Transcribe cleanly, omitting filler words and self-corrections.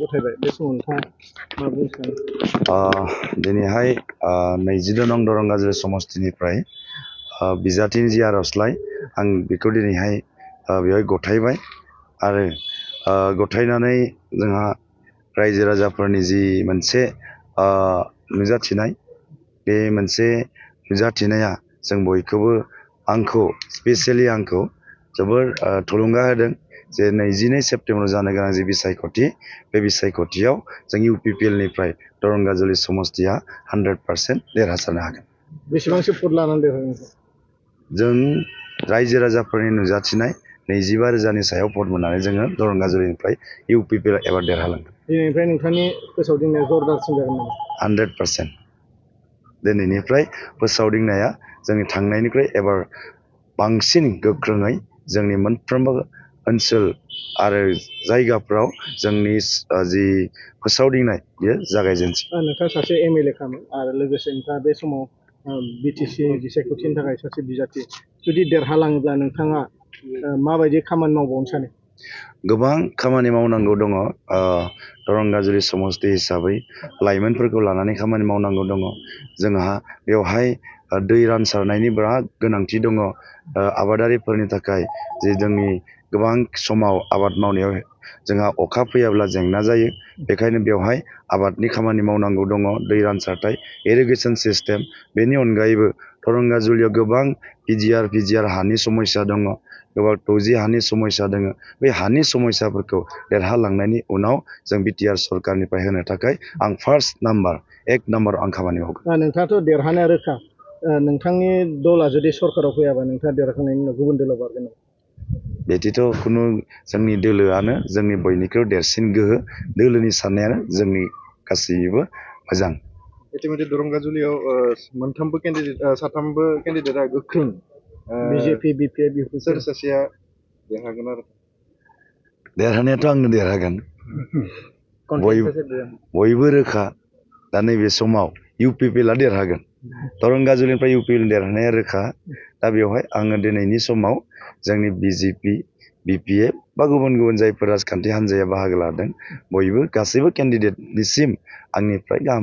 गथायबाय बे समाव नोंथाङा मा बुंनो सानो? दिनैहाय 22 नं दरं गाज्रि समस्तिनिफ्राय बिजाथिनि जि आर'जलाइ आं बेखौ दिनैहाय बेवहाय गथायबाय आरो गथायनानै जोंहा रायजो राजाफोरनि जि मोनसे नुजाथिनाय बे मोनसे नुजाथिनाया जों बयखौबो स्पेसियेलि आंखौ जोबोर थुलुंगा होदों जे 22 सेप्तेम्बर जानो गोनां जि बिसायख'थि बे बिसायख'थियाव जों UPPL निफ्राय दरं गाजुलि समस्तिया 100% देरहासारनो हागोन। बेसेबां भट लानानै देरहागोन? जों रायजो राजाफोरनि नुजाथिनाय 25,000नि सायाव भट मोननानै जोङो दरं गाजुलिनिफ्राय UPPL एबार देरहालांगोन। दिनैनिफ्राय नोंथांनि फोसावदिंनाया जरदारसिन जागोन नामा? 100%। दिनैनिफ्राय फोसावदिंनाया जोंनि थांनायनिख्रुइ एबार बांसिन गोख्रोङै जोंनि मोनफ्रोमबो ओनसोल आरो जायगाफ्राव जोंनि जि फोसावदिंनाय बेयो जागायजेनसै। नोंथाङा सासे MLA खामोन आरो लोगोसे नोंथाङा बे समाव BTC बिसायख'थिनि थाखाय सासे बिजाथि जुदि देरहालाङोब्ला नोंथाङा माबायदि खामानि मावबावनो सानो? गोबां खामानि मावनांगौ दङ। दरं गाजुलि समस्ति हिसाबै लाइमोनफोरखौ लानानै खामानि मावनांगौ दङ। जोंहा बेवहाय दै रानसारनायनि बिराद गोनांथि दङ। आबादारिफोरनि थाखाय जे जोंनि गोबां समाव आबाद मावनायाव जोंहा अखा फैयाब्ला जेंना जायो, बेखायनो बेवहाय आबादनि खामानि मावनांगौ दङ। दै रानसारथाय इरिगेसन सिस्टेम, बेनि अनगायैबो दरं गाजुलियाव गोबां PGR हानि समस्या दङ, गोबां 2G हानि समस्या दङ। बे हानि समस्याफोरखौ देरहालांनायनि उनाव जों BTR सरकारनिफ्राय होनो थाखाय आं एक नाम्बार आं खामानि मावगोन। नोंथाङाथ' देरहानाया रोखा। नोंथांनि दला जुदि सरकाराव फैयाबा नोंथाङा देरहाखांनायनि उनाव गुबुन दोलोआव बारगोन नामा? बिदिथ' खुनु जोंनि दोलोआनो जोंनि बयनिख्रुइ देरसिन गोहो। दोलोनि साननायानो जोंनि गासैबो मोजां। इतिमধ্যे दरं गाजुलियाव साथामबो केन्डिडेटआ गोख्रों। BJP, BPI, सोर सासेया देरहागोन आरो? देरहानायाथ' आंनो देरहागोन। बयबो रोखा। दा नैबे समाव UPPLआ देरहागोन। दरं गाजुलिनिफ्राय UPPL देरहानाया रोखा। दा बेवहाय आङो दिनैनि समाव जोंनि BJP, BPF बा गुबुन गुबुन जायफोर राजखान्थि हान्जाया बाहागो लादों, बयबो गासैबो केन्डिडेटनिसिम आंनिफ्राय गाहाम